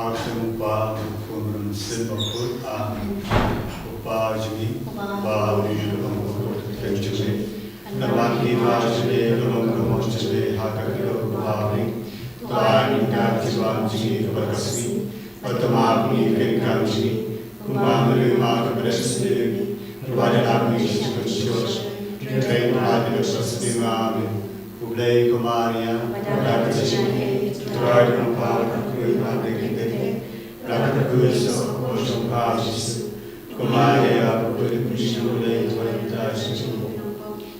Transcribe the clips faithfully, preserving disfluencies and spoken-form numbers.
Ka kyrteng u Kpa, u Khun, u Mynsiem Bakhuid. Amen. U Kpa jong ngi uba ha bneng, ka long ka pyrthei jong me. Namar ki ma jong me ka long ka mon jong me ha ka kyrteng u Kpa jong ngi. To ai ïa ngi ka jingwan jong ngi kaba ka sngi. Bad to map ïa ngi ki kyrdan jong ngi, kumba ngi map ïa kiba sngewsih ïa ngi. Bad to ym ïa ngi sha ka jingpynjot. Hynrei to ai ïa ngi sha ka jingpynjot. Amen. U Blei ko Maria, bad ka jingpynjot, U Trai u don bad phi ha ki khynnah, bad ka kyrteng u Jisu, u Kpa jong ngi. Ko Maria, ko Mari u Blei, to ai ïa ngi sha ka jingpynjot.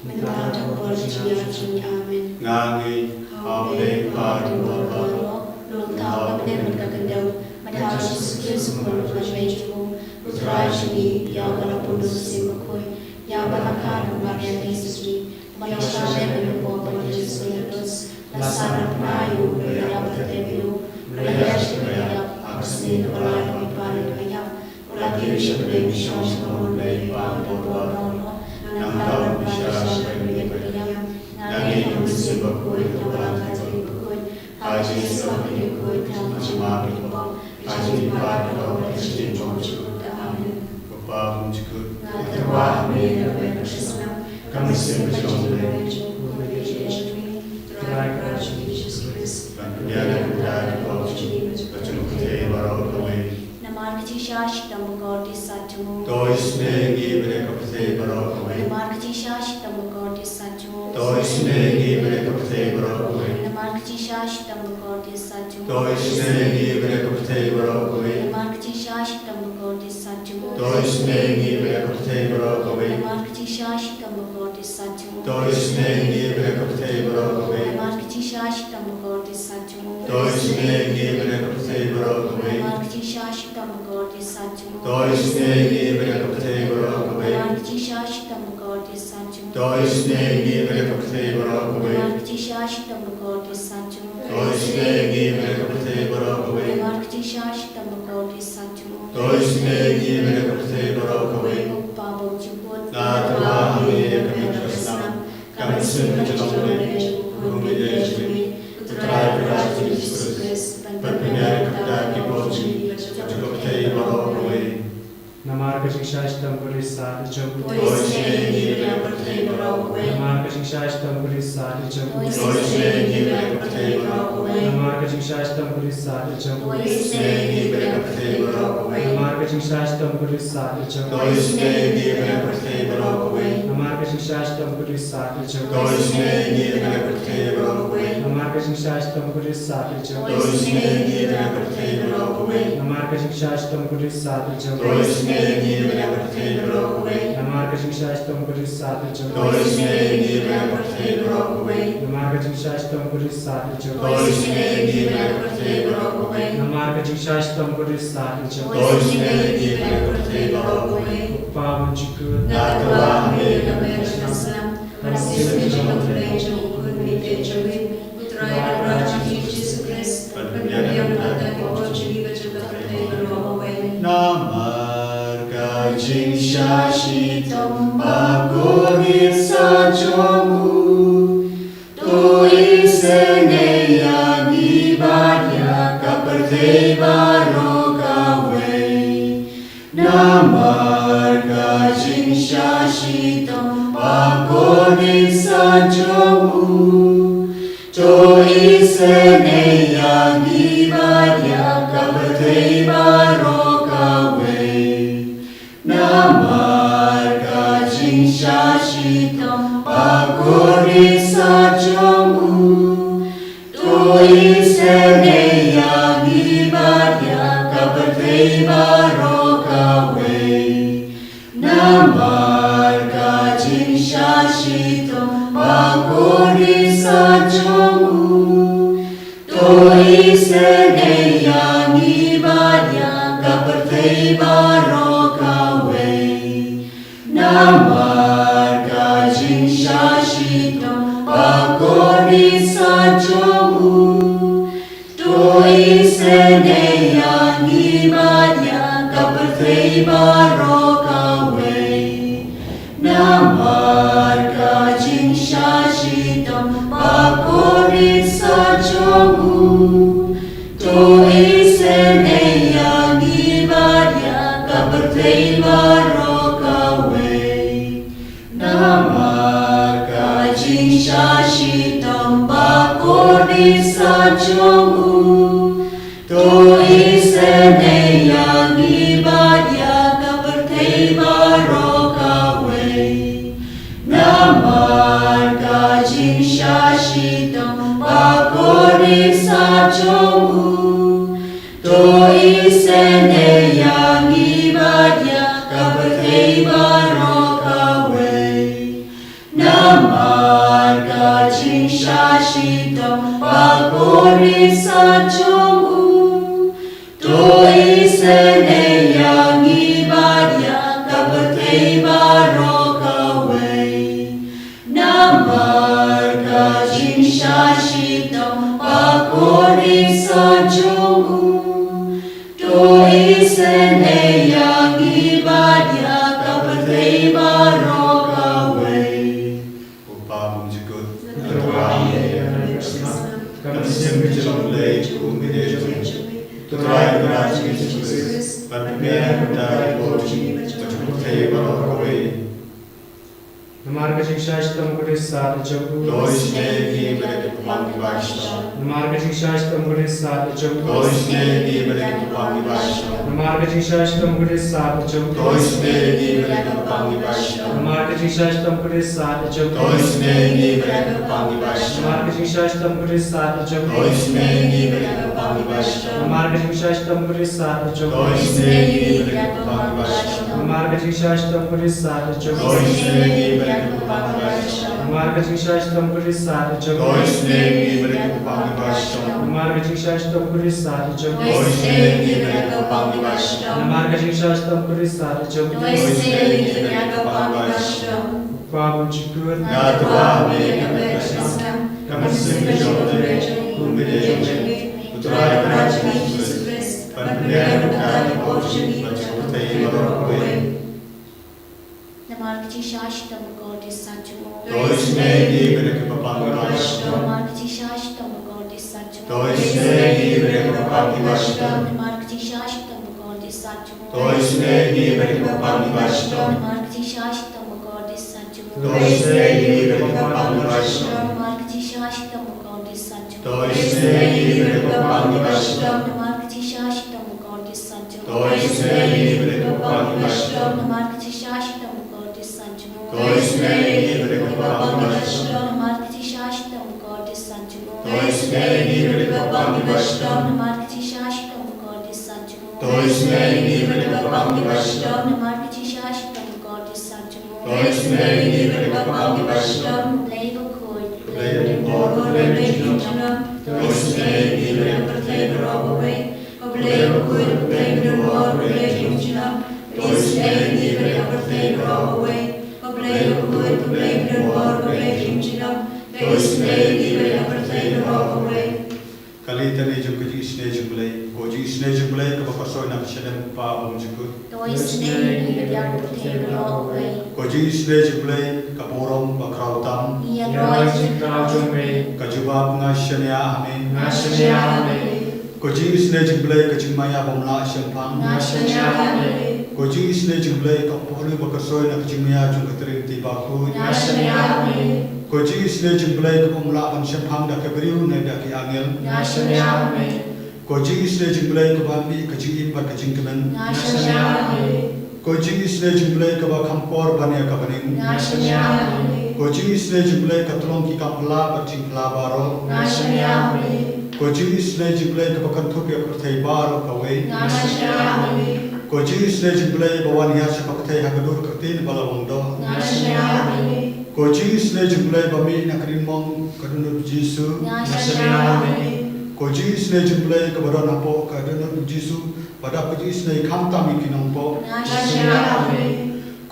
Mynta bad ha ka por jingïap jong ngi. Amen. Nga ngeit ha U Blei Kpa uba ha ka lynti baroh, ha U Blei Kpa uba ha ka khyndew, bad ha U Jisu Khrist u Khun u Blei jong ngi, U Trai jong ngi, ïa uba la pun da u Mynsiem Bakhuid, ïa uba la kha na ka Maria Theisotti, uba la shah leh ban ïapop bad leit sha ka krus, la sahnarphna ïa u, la ïap bad la tep ïa u, la ïaid sha ka ïap, ha ka sngi kaba lai jong ka jingim. U la kiew sha ka bynta sha ka mon U Blei Kpa uba ha ka lynti baroh. Nangta u la pynshai sha ka bynta ka jingim. Nga ngeit ha U Mynsiem Bakhuid, ha U Trai Jisu Khrist, ha ka jingïasyllok bakhuid, ha ka jingmap jingpop, ha ka jingpynbaptis, ha ka jingim jingpynjot. Amen. Ko Kpa bymjukut, nga tyrwa ha me ïa ka bynta ka jingim, ka mynsiem ka jong U Blei, U Trai ka jong ngi Jisu Khrist, ban pynbiang ïa ka bynta ka jong ngi, ka jong ka pyrthei baroh kawei. Namar ka jingshah shitom bakordit sat jong u. To isynei ïa ngi bad ïa ka pyrthei baroh kawei. Namar ka jingshah shitom bakordit sat jong u. To isynei ïa ngi bad ïa ka pyrthei baroh kawei. Namar ka jingshah shitom bakordit sat jong u. To isynei ïa ngi bad ïa ka pyrthei baroh kawei. Namar ka jingshah shitom bakordit sat jong u. To isynei ïa ngi bad ïa ka pyrthei baroh kawei. Namar ka jingshah shitom bakordit sat jong u. To isynei ïa ngi bad ïa ka pyrthei baroh kawei. Namar ka jingshah shitom bakordit sat jong u. To isynei ïa ngi bad ïa ka pyrthei baroh kawei. Namar ka jingshah shitom bakordit sat jong u. To isynei ïa ngi bad ïa ka pyrthei baroh kawei. Namar ka jingshah shitom bakordit sat jong u. To isynei ïa ngi bad ïa ka pyrthei baroh kawei. Namar ka jingshah shitom bakordit sat jong u. To isynei ïa ngi bad ïa ka pyrthei baroh kawei. Namar ka jingshah shitom bakordit sat jong u. To isynei ïa ngi bad ïa ka pyrthei baroh kawei. Ko Kpa bymjukut, nga tyrwa ha me ïa ka bynta ka snam, ka mynsiem ka jong U Blei, U Khun bad U Blei jong ngi, U Trai u Jisu Khrist, ban pynbiang ïa ka bynta ki pop jong ngi, bad jong ka pyrthei baroh kawei. Namar ka jingshah shitom bakordit sat jong u. To isynei ïa ngi bad ïa ka pyrthei baroh kawei. Namar ka jingshah shitom bakordit sat jong u. To isynei ïa ngi bad ïa ka pyrthei baroh kawei. Namar ka jingshah shitom bakordit sat jong u. To isynei ïa ngi bad ïa ka pyrthei baroh kawei. Namar ka jingshah shitom bakordit sat jong u. To isynei ïa ngi bad ïa ka pyrthei baroh kawei. Namar ka jingshah shitom bakordit sat jong u. To isynei ïa ngi bad ïa ka pyrthei baroh kawei. Namar ka jingshah shitom bakordit sat jong u. To isynei ïa ngi bad ïa ka pyrthei baroh kawei. Namar ka jingshah shitom bakordit sat jong u. To isynei ïa ngi bad ïa ka pyrthei baroh kawei. Namar ka jingshah shitom bakordit sat jong u. To isynei ïa ngi bad ïa ka pyrthei baroh kawei. Namar ka jingshah shitom bakordit sat jong u. To isynei ïa ngi bad ïa ka pyrthei baroh kawei. Namar ka jingshah shitom bakordit sat jong u. To isynei ïa ngi bad ïa ka pyrthei baroh kawei. Ko Kpa bymjukut, nga tyrwa ha me ïa ka bynta ka snam, ka mynsiem ka jong U Blei, jong U Khun bad U Blei jong ngi, U Trai u Jisu Khrist, ban pynbiang ïa ka bynta ki pop jong ngi bad jong ka pyrthei baroh kawei. Namar ka jingshah shitom bakordit sat jong u. To isynei ïa ngi bad ïa ka pyrthei baroh kawei. Namar ka jingshah shitom bakordit sat jong u. To isynei ïa ngi bad ïa ka pyrthei baroh kawei. Namar ka jingshah shitom bakordit sat jong u. To isynei ïa ngi bad ïa ka pyrthei baroh kawei. Namar ka jingshah shitom bakordit sat jong u. To isynei ïa ngi bad ïa ka pyrthei baroh kawei. Namar ka jingshah shitom bakordit sat jong u. To isynei ïa ngi bad ïa ka pyrthei baroh kawei. Namar ka jingshah shitom bakordit sat jong u. To isynei To isynei ïa ngi bad ïa ka pyrthei baroh kawei. Namar ka jingshah shitom bakordit sat jong u. To isynei ïa ngi bad ïa ka pyrthei baroh kawei. Namar ka jingshah shitom bakordit sat jong u. To isynei ïa ngi bad ïa ka pyrthei baroh kawei. Namar ka jingshah shitom bakordit sat jong u. To isynei ïa ngi bad ïa ka pyrthei baroh kawei. U Kpa bymjukut, nga tyrwa ïa ka mynsiem ka jong U Blei, U Mynsiem jong U Trai Kynrad jong ngi Jisu Khrist, ban pynbiang ïa ka bynta ki por jong ngi bad jong ka pyrthei baroh kawei. Namar ka jingshah shitom bakordit sat jong u. To isynei ïa ngi bad ïa ki kyrpang kiba shitom. Namar ka jingshah shitom bakordit sat jong u. To isynei ïa ngi bad ïa ki kyrpang kiba shitom. Namar ka jingshah shitom bakordit sat jong u. To isynei ïa ngi bad ïa ki kyrpang kiba shitom. Namar ka jingshah shitom bakordit sat jong u. To isynei ïa ngi bad ïa ki kyrpang kiba shitom. Namar ka jingshah shitom bakordit sat jong u. To isynei ïa ngi bad ïa ki kyrpang kiba shitom. Namar ka jingshah shitom bakordit sat jong u. To isynei ïa ngi bad ïa ki kyrpang kiba shitom. Namar ka jingshah shitom bakordit sat jong u. To isynei ïa ngi bad ïa ki kyrpang kiba shitom. Namar ka jingshah shitom bakordit sat jong u. To isynei ïa ngi bad ïa ki kyrpang kiba shitom. Namar ka jingshah shitom bakordit sat jong u. To isynei ïa ngi bad ïa ki kyrpang kiba shitom. Namar ka jingshah shitom bakordit sat jong u. To isynei ïa ngi bad ïa ki kyrpang kiba shitom. U Kpa bymjukut, nga tyrwa ïa ka mynsiem ka mynsiem ka jong U Blei, U Mynsiem jong U Trai Kynrad jong ngi Jisu Khrist, ban pynbiang ïa ka bynta ki por jong ngi bad jong ka pyrthei baroh kawei. Namar ka jingshah shitom bakordit sat jong u. To isynei ïa ngi bad ïa ki kyrpang kiba shitom. Namar ka jingshah shitom bakordit sat jong u. To isynei ïa ngi bad ïa ki kyrpang kiba shitom. Namar ka jingshah shitom bakordit sat jong u. To isynei ïa ngi bad ïa ki kyrpang kiba shitom. Namar ka jingshah shitom bakordit sat jong u. To isynei ïa ngi bad ïa ki kyrpang kiba shitom. Namar ka jingshah shitom bakordit sat jong u. To isynei ïa ngi bad ïa ki kyrpang kiba shitom. Namar ka jingshah shitom bakordit sat jong u. To isynei ïa ngi bad ïa ki kyrpang kiba shitom. Namar ka jingshah shitom bakordit sat jong u. To isynei ïa ngi bad ïa ki kyrpang kiba shitom. Namar ka jingshah shitom bakordit sat jong u. To isynei ïa ngi bad ïa ki kyrpang kiba shitom. Namar ka jingshah shitom bakordit sat jong u. To isynei ïa ngi bad ïa ki kyrpang kiba shitom. Namar ka jingshah shitom bakordit sat jong u. To isynei ïa ngi bad ïa ki kyrpang kiba shitom. Blei bakhuid, Blei riding bor, Blei jingim junom. To isynei ïa ngi bad ïa ka pyrthei baroh kawei. Ko Blei bakhuid, Blei riding bor, Blei jingim junom. To isynei ïa ngi bad ïa ka pyrthei baroh kawei. Ko Blei bakhuid, Blei riding bor, Blei jingim junom. To isynei ïa ngi bad ïa ka pyrthei baroh kawei. Ka leit tang jong ka jingisynei jong U Blei. Ko jingisynei jong U Blei kaba khuid sha ka shalem, Kpa bymjukut. To isynei ïa ngi bad ïa ka pyrthei baroh kawei. Ko jingisynei jong U Blei ka burom ba khraw tam. Ïaroh ïa ka jingkhraw jong U Blei. Ka jubab, nga shaniah, amen. Nga shaniah, amen. Ko jingisynei jong U Blei ka jingmaïa bym lah shemphang. Nga shaniah, amen. Ko jingisynei jong U Blei ka pyrthei ba khuid sha ka jingmaïa jong ka Trinity bakhuid. Nga shaniah, amen. Ko jingisynei jong U Blei kaba ym lah ban shemphang da ki briew ne da ki angel. Nga shaniah, amen. Ko jingisynei jong U Blei kaba mih ka jingim bad ka jingkmen. Nga shaniah, amen. Ko jingisynei jong U Blei kaba kham por ban ïa ka bneng. Nga shaniah, amen. Ko jingisynei jong U Blei ka tyllong ki kam phylla bad jingphylla baroh. Nga shaniah, amen. Ko jingisynei jong U Blei kaba kynthup ïa ka pyrthei baroh kawei. Nga shaniah, amen. Ko jingisynei jong U Blei ba wan ïa sha ka pyrthei ha ka dur ka ktien ba la wang doh. Nga shaniah, amen. Ko jingisynei jong U Blei ba mih na ka ri mong ka dohnud Jisu. Nga shaniah, amen. Ko jingisynei jong U Blei kaba don hapoh ka dohnud Jisu, ba dap ka jingisynei khamtam ïa ki nongpop. Nga shaniah, amen.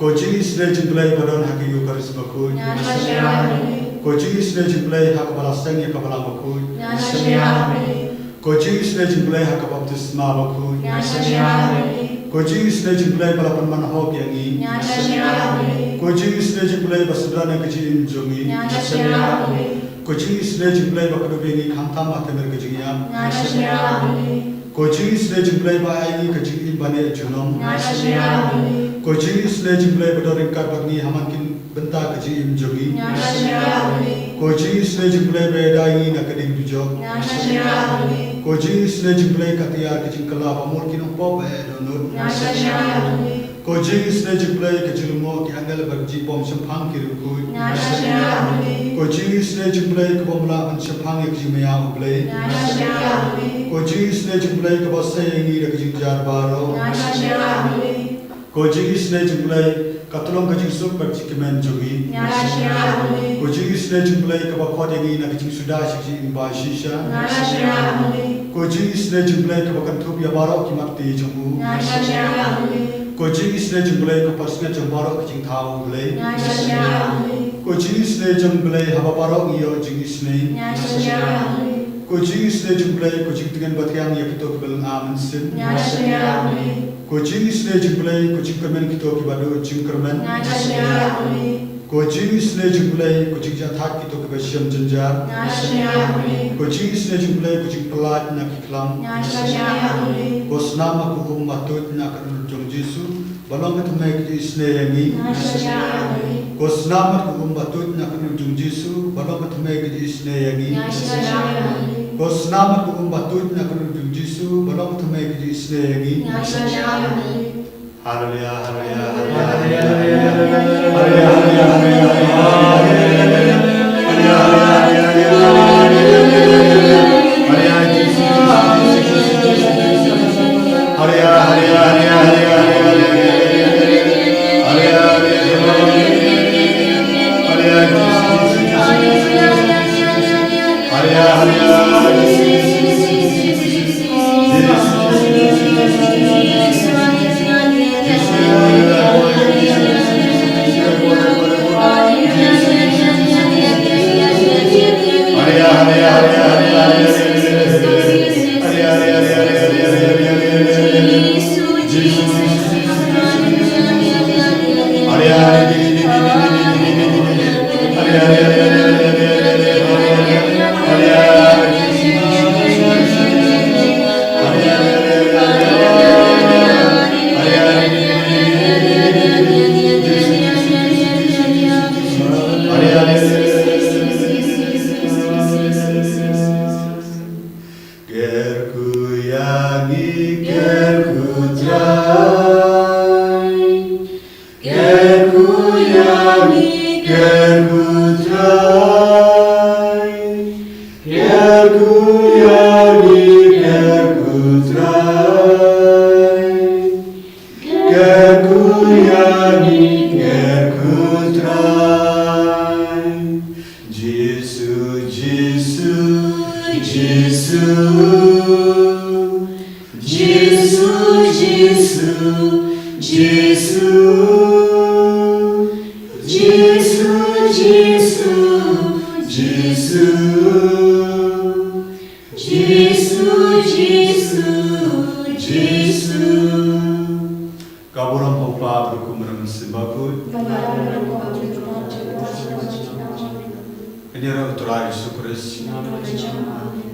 Ko jingisynei jong U Blei ba don ha ka Eucharist bakhuid. Nga shaniah, amen. Ko jingisynei jong U Blei ha kaba la seng ïa ka Balang bakhuid. Nga shaniah, amen. Ko jingisynei jong U Blei ha ka baptisma bakhuid. Nga shaniah, amen. Ko jingisynei jong U Blei ba la pynman hok ïa ngi. Nga shaniah, amen. Ko jingisynei jong U Blei ba synran ïa ka jingim jong ngi. Nga shaniah, amen. Ko jingisynei jong U Blei ba kdup ïa ngi khamtam ha tymmen ka jingïap. Nga shaniah, amen. Ko jingisynei jong U Blei ba ai ïa ngi ka jingim ba neh junom. Nga shaniah, amen. Ko jingisynei jong U Blei ba don ryngkat bad ngi ha man ki bynta ka jingim jong ngi. Nga shaniah, amen. Ko jingisynei jong U Blei ba ïada ïa ngi na ka ding dujok. Nga shaniah ïa U Blei. Ko jingisynei jong U Blei ka tiar ka jingkylla ba mut ki nongpop ba eh dohnud. Nga shaniah ïa U Blei. Ko jingisynei jong U Blei ka jinglyngngoh ki angel bad ka jingbym shemphang ki riewkhuid. Nga shaniah ïa U Blei. Ko jingisynei jong U Blei kaba ym lah ban shemphang ïa ka jingmaïa U Blei. Nga shaniah ïa U Blei. Ko jingisynei jong U Blei kaba sei ïa ngi da ka jingjia baroh. Nga shaniah ïa U Blei. Ko jingisynei jong U Blei ka tlong ka jingsuk bad jingkmen jong ngi. Nga shaniah ïa U Blei. Ko jingisynei jong U Blei kaba khot ïa ngi na ka jingsuda sha ka jingim ba shisha. Nga shaniah ïa U Blei. Ko jingisynei jong U Blei kaba kynthup ïa baroh ki mat kti jong u. Nga shaniah ïa U Blei. Ko jingisynei jong U Blei ka parsngiat jong baroh ka jingthaw U Blei. Nga shaniah ïa U Blei. Ko jingisynei jong U Blei haba baroh ngi ïoh jingisynei. Nga shaniah ïa U Blei. Ko jingisynei jong U Blei, ko jingtngen bathiang ïa kito kiba lynga mynsiem. Nga shaniah ïa U Blei. Ko jingisynei jong U Blei, ko jingkyrmen kito kiba duh jingkyrmen. Nga shaniah ïa U Blei. Ko jingisynei jong U Blei, ko jingjahthait kito kiba shem jynjar. Nga shaniah ïa U Blei. Ko jingisynei jong U Blei, ko jingpyllait na ki khlam. Nga shaniah ïa U Blei. Ko snam ha ka um ba tuid na ka kyrteng jong Jisu, ba long ka thymmai ka jingisynei ïa ngi. Nga shaniah ïa U Blei. Ko snam ha ka um ba tuid na ka kyrteng jong Jisu, ba long ka thymmai ka jingisynei ïa ngi. Nga shaniah ïa U Blei. Ko snam ha ka um ba tuid na ka kyrteng jong Jisu, ba long ka thymmai ka jingisynei ïa ngi. Nga shaniah ïa U Blei. Haleluya, haleluya, haleluya, haleluya. Ker ku ïa ngi, ker ku Trai. Ker ku ïa ngi, ker ku Trai. Ker ku ïa ngi, ker ku Trai. Ker ku ïa ngi, ker ku Trai. Jisu, Jisu, Jisu. Jisu, Jisu, Jisu. Jisu, Jisu, Jisu. Jisu, Jisu, Jisu. Ka burom ha u Kpa bad u Khun bad u Mynsiem Bakhuid. Bad ka burom ha u Kpa bad u Khun bad u Mynsiem Bakhuid. Ïa u Trai Jisu Khrist. Amen.